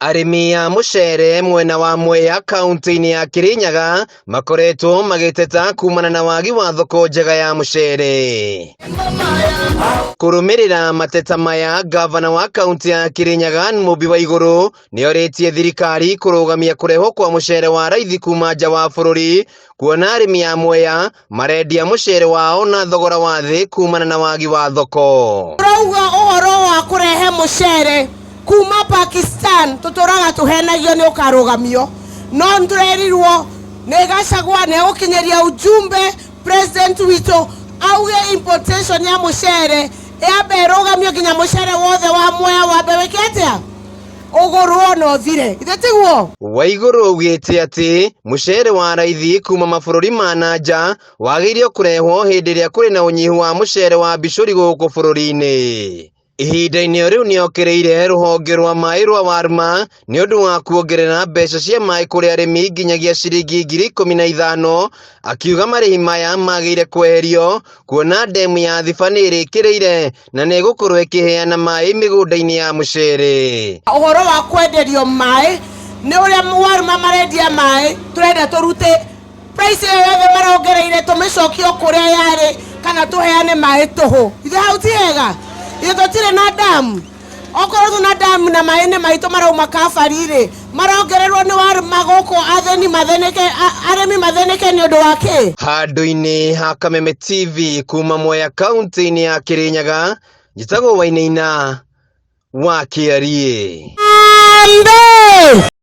Arĩmi a mũcere mwena wa Mwea kaunti-inĩ ya Kirinyaga makoretwo magĩteta kumana na wagi wa thoko njega ya mũcere. Kũrũmĩrĩra mateta maya, ngavana wa kaunti ya Kirinyaga Mumbi Waiguru nĩorĩtie thirikari kũrũgamia kũrehwo kwa mũcere wa raithi kuma nja wa bũrũri, kuona arĩmi a Mwea marendia mũcere wao na thogora wa thĩ kumana na wagi wa thoko. Tũrauga ũhoro wa kũrehe mũcere kuma Pakistan tũtũraga tũhenagio nĩ ũkarũgamio, no nĩtũrerirwo nĩ Gachagua nĩ egũkinyĩria ujumbe president witũ auge importation ya mũcere yambe ĩrũgamio nginya mũcere wothe wa Mwea wambe wĩke atĩa, ũgũrwo na ũthire, ithe tiguo? Waiguru augĩte atĩ mũcere wa raithi kuma mabũrũri ma na nja wagĩrĩirwo kũrehwo hĩndĩ ĩrĩa kũrĩ na ũnyihu wa mũcere wa mbicũri gũkũ bũrũri-inĩ. Ihinda-inĩ o rĩu nĩokĩrĩire rũhonge rwa maĩ rwa Warma nĩ ũndũ wa kuongerera mbeca cia maĩ kũrĩ arĩmi nginyagia ciringi 15,000, akiuga marĩhi maya magĩrĩire kweherio kuona ndemu ya Thiba nĩ ĩrĩkĩrĩire na nĩ ĩgũkorwo ĩkĩheana maĩ mĩgũnda-inĩ ya mũcere. Ũhoro wa kwenderio maĩ nĩ ũrĩa Warma marendia maĩ, tũrenda tũrute price ĩyo yothe marongereire tũmĩcokie o kũrĩa yarĩ kana tũheane maĩ tũhũ. Ithe hau ti hega? Ithe tũtirĩ na damu? Okorwo tuna damu na maĩ nĩ maitũ marauma kabari rĩ, marongererwo nĩ Warma gũkũ athĩni matheneke, arĩmi matheneke nĩ ũndũ wa kĩ? Handũ-inĩ ha Kameme TV kuma Mwea kaunti-inĩ ya Kirinyaga, njĩtagwo Wainaina wa Kĩariĩ. Ambe!